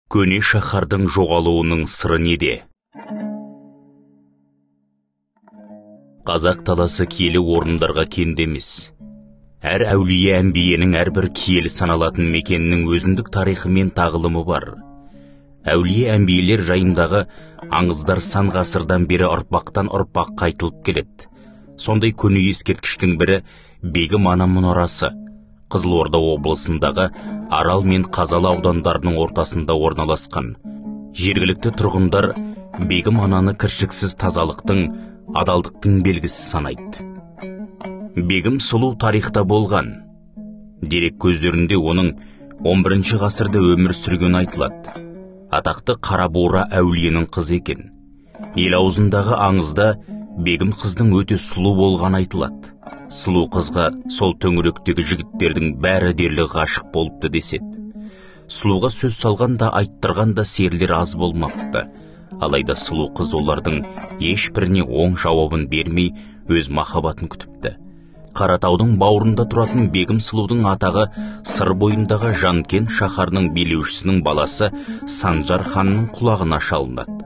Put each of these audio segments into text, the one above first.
Көне шаһардың жоғалуының сыры неде? Қазақ даласы киелі орындарға кенде емес. Әр әулие әмбиенің әрбір киелі саналатын мекенінің өзіндік тарихы мен тағылымы бар. Әулие әмбиелер жайындағы аңыздар сан ғасырдан бері ұрпақтан ұрпаққа айтылып келеді. Сондай көне ескерткіштің бірі Бегім ана мұнарасы. Қызылорда облысындағы Арал мен Қазалы аудандарының ортасында орналасқан. Жергілікті тұрғындар Бегім ананы кіршіксіз тазалықтың, адалдықтың белгісі санайды. Бегім сұлу тарихта болған. Дерек көздерінде оның 11 ғасырда өмір сүргені айтылады. Атақты Қарабура әулиенің қызы екен. Ел аузындағы аңызда Бегім қыздың өте сұлу болғаны айтылады. Сұлу қызға сол төңіректегі жігіттердің бәрі дерлік ғашық болыпты деседі. Сұлуға сөз салған да айттырған да серілер аз болмапты. Алайда сұлу қыз олардың ешбіріне оң жауабын бермей өз махаббатын күтіпті. Қаратаудың бауырында тұратын Бегім сұлудың атағы Сыр бойындағы Жанкент шаһарының билеушісінің баласы Санжар ханның құлағына шалынады.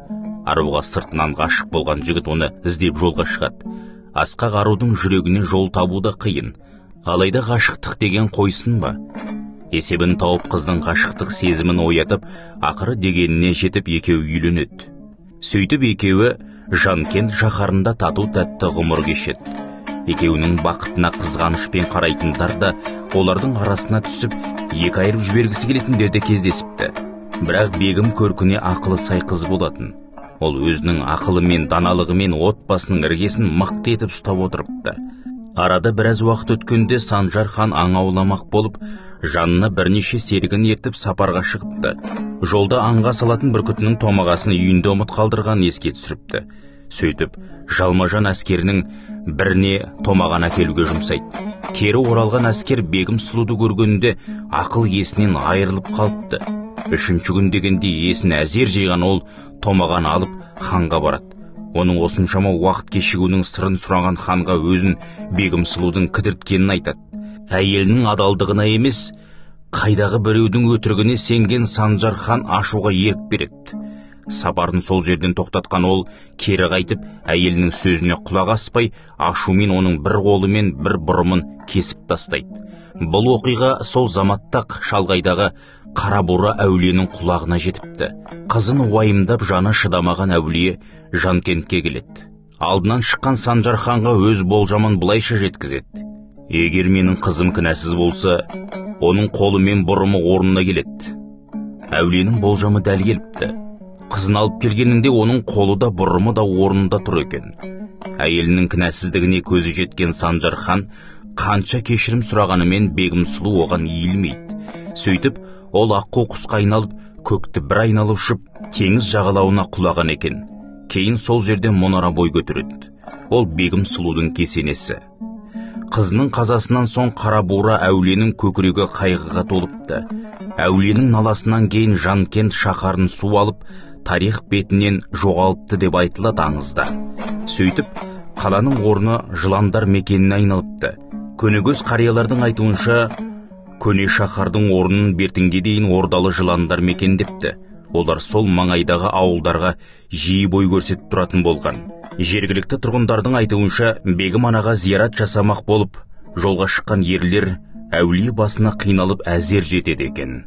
Аруға сыртынан ғашық болған жігіт оны іздеп жолға шығады. Асқақ арудың жүрегіне жол табу да қиын. Алайда ғашықтық деген қойсын ба? Есебін тауып қыздың ғашықтық сезімін оятып, ақыры дегеніне жетіп екеуі үйленеді. Сөйтіп екеуі Жанкент шаһарында тату-тәтті ғұмыр кешеді. Екеуінің бақытына қызғанышпен қарайтындар да олардың арасына түсіп, екі айырып жібергісі келетіндер де кездесіпті. Бірақ Бегім көркіне ақылы сай қыз болатын. Ол өзінің ақылымен, даналығымен отбасының іргесін мықты етіп ұстап отырыпты. Арада біраз уақыт өткенде Санжар хан аң ауламақ болып, жанына бірнеше серігін ертіп сапарға шығыпты. Жолда аңға салатын бүркітінің томағасын үйінде ұмыт қалдырғанын еске түсіріпті. Сөйтіп, жалмажан әскерінің біріне томағаны әкелуге жұмсайды. Кері оралған әскер Бегім сұлуды көргенде ақыл есінен айырылып қалыпты. Үшінші күн дегенде есін әзер жиған ол томағаны алып ханға барады. Оның осыншама уақыт кешігуінің сырын сұраған ханға өзін Бегім сұлудың кідірткенін айтады. Әйелінің адалдығына емес, қайдағы біреудің өтірігіне сенген Санжар хан ашуға ерік береді. Сапарын сол жерден тоқтатқан ол кері қайтып, әйелінің сөзіне құлақ аспай, ашумен оның бір қолымен бір бұрымын кесіп тастайды. Бұл оқиға сол заматтақ шалғайдағы Қарабура әулиенің құлағына жетіпті. Қызын уайымдап жаны шыдамаған әулие Жанкентке келеді. Алдынан шыққан Санжар ханға өз болжамын былайша жеткізеді. Егер менің қызым кінәсіз болса, оның қолы мен бұрымы орнына келеді. Әулиенің болжамы дәл келіпті. Қызын алып келгенінде оның қолы да бұрымы да орнында тұр екен. Әйелінің кінәсіздігіне көзі жеткен Санжар хан қанша кешірім сұрағанымен Бегім сұлу оған иілмейді. Сөйтіп, ол аққу құсқа айналып, көкті бір айналып ұшып, теңіз жағалауына құлаған екен. Кейін сол жерде мұнара бой көтереді. Ол Бегім сұлудың кесенесі. Қызының қазасынан соң Қарабура әулиенің көкірегі қайғыға толыпты. Әулиенің наласынан кейін Жанкент шаһарын су алып, тарих бетінен жоғалыпты деп айтылады аңызда. Сөйтіп, қаланың орны жыландар мекеніне айналыпты. Көнегөз қариялардың айтуынша, көне шаһардың орнын бертінге дейін ордалы жыландар мекендепті. Олар сол маңайдағы ауылдарға жиі бой көрсетіп тұратын болған. Жергілікті тұрғындардың айтуынша, Бегім анаға зиярат жасамақ болып, жолға шыққан ерлер әулие басына қиналып әзер жетеді екен.